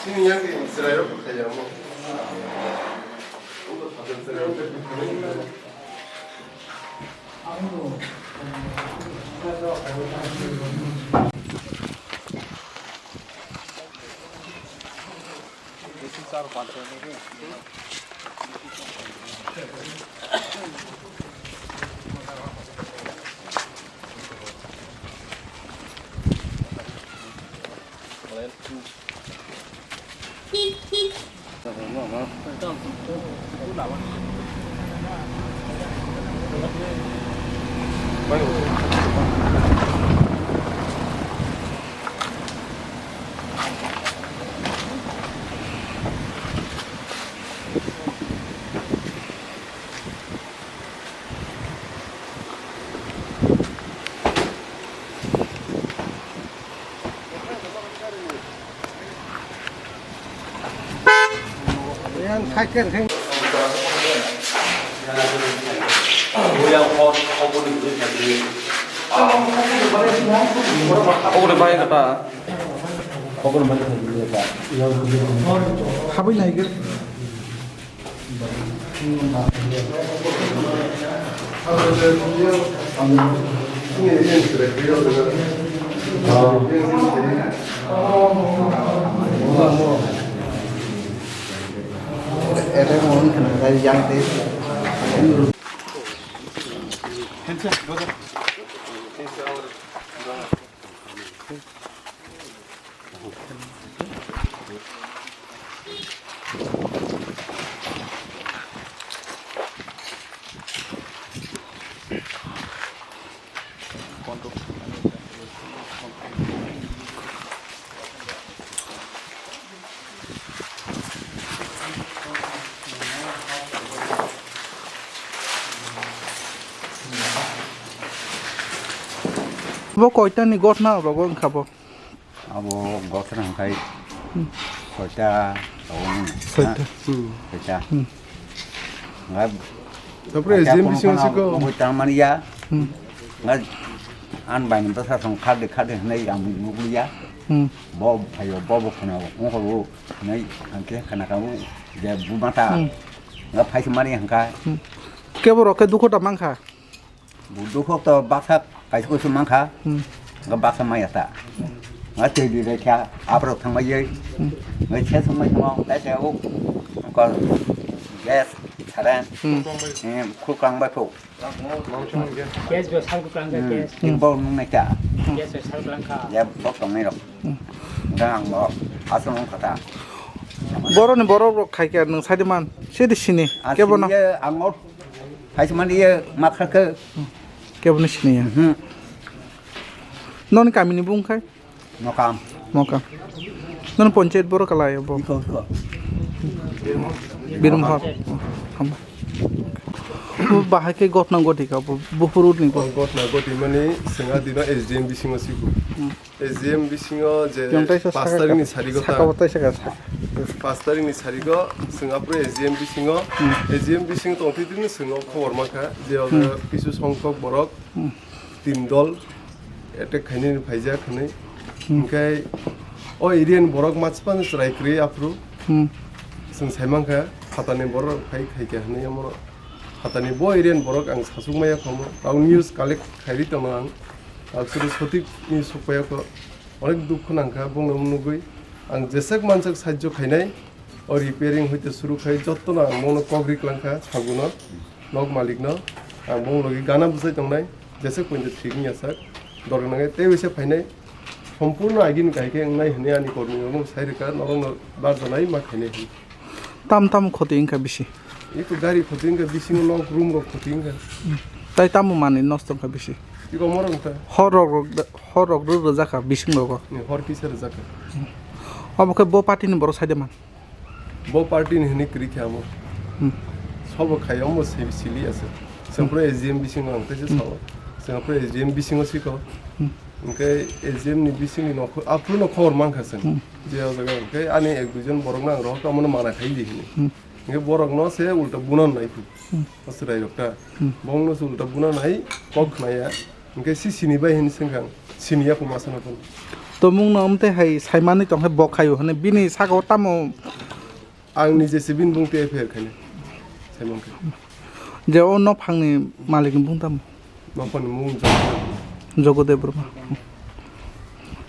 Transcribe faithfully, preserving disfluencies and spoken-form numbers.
Chini yakni chwrairok khaiyamo. Chwrairok khaiyamo. Habwi naigwk. Bo koitani gotna rogo wngkha bo? Abo gotna hwnkhe Hmm. soita tongo. Soita. Hmm. Soita. Hmm. Nga Tapre kaisa J M B C kono siko. Kono tangmani ya. Hmm. Nga an bai ni bwsa song khade khade hwnwi ang nukliya. Hmm. Bo phaio, bo bo kheno ongkho bo hwnwi ang khe khana kabo je bumata. Hmm. Nga phaisa mani hwnkha. Hmm. Kebo rok khe dukho da mankha? Bo dukho to baksa kaisa kusu mankha. Hmm. Nga baksa maya ta. Nga tei di rekha, aphro thangmai ye. Hmm. Nga se songmai thangma, kaisa o ko gas, saran. Hmm. Eh, khukang bai pho. Gas bo sal kwklang kha, Hmm. gas. Ni bo nung nai ta. Gas bo sal kwklang kha. Ya bo tong nai rok. Hmm. Nga ang bo asong nung kha ta. Borok ni borok rok khai khe nwng sai di man. Se di sini. Kebo no. Asli ye ang o phaisa mani ye ma kha khe. Kebo no sini ya. Mhm. Noni kami ni bung khai? Mokam. Mokam. Noni panchayat borok kalai bo. Iko, iko. Birum hor. Hamba. Bo bahai khe gotna goti ka bo, bo phuru ni bo. Gotna goti mani sengha dino S D M bisingo siku. Hmm. S D M bisingo je Yang taisa pash saka tarikni sarigo ta. Saka bo taisa ka saka. Pash tarikni sarigo sengha phuru S D M bisingo. Hmm. S D M bisingo tongtwi tini sengha khobor mankha je Hmm. kisu songkhok borok Hmm. tin dol attack khainani phaijak hwnwi. Hmm. Hwnkhe o area ni borok machipano chwrai kwrwi aphuru. Hmm. Chwng sai mankha phatani borok phai khaikha hwnwi omo phatani bo area ni borok ang sachukmaya kha omo. Tao news collect khairi tongno ang. Aksuru sotik news sokpaya kho. Onek dukhu nangkha bongno nugwi. Ang jesek mansek sahajyo khainai, o repairing hoite suru khai jottono ang bono kok ri klangkha saguno, nok malikno. Ang bong logi gana bwsai tongnai, jesek pointe thik wngya sak, dorkha nangai tei waisa phainai, sompurno agini kahai khe wngnai hwnwi ani kormi rokno sai rwkha, norokno barjanai ma khainai hwnwi. Tam tam khoti wngkha bisi. Eko gari khoti wngkha, bisingo nok room rok khoti wngkha. Tai tamo manwi nosto wngkha bisi. Eko morok wngkha. Hor rok rok, hor rok rw rwjakha bising rogo. Ni hor kisa rwjakha. Obo khe bo party ni borok saide man. Bo party ni hwnwi kwrwi khe amo. Hmm. Sobo khai omo se sili ase. Sengpro A G M bisingo ang tei se sao. Sengpro A G M bisingo siko. Hmm. Hwnkhe A G M ni bisingni nokho, aphuru no khobor mankha chwng. Hmm. Je o jaga hwnkhe ani ek duijon borokno ang rohor tongmano mana khai di hwnwi. Hmm. Hwnkhe borokno se ulta bunan nai phu. Hmm. O chwrairok ta. Hmm. Bongno se ulta bunan nai kok khnaya. Hwnkhe si sini bai hwnwi swngkha ang. Sini ya phu masano phano. Tomungno amtwi hai saimani tongkhe bo khaio hwnwi bini sakao tamo? Ang nije se bini bung tei F I R khainai. Saimang khe. Je o nophangni malikni bung tamo? Nophangni mung Jagade. Jagade Burma.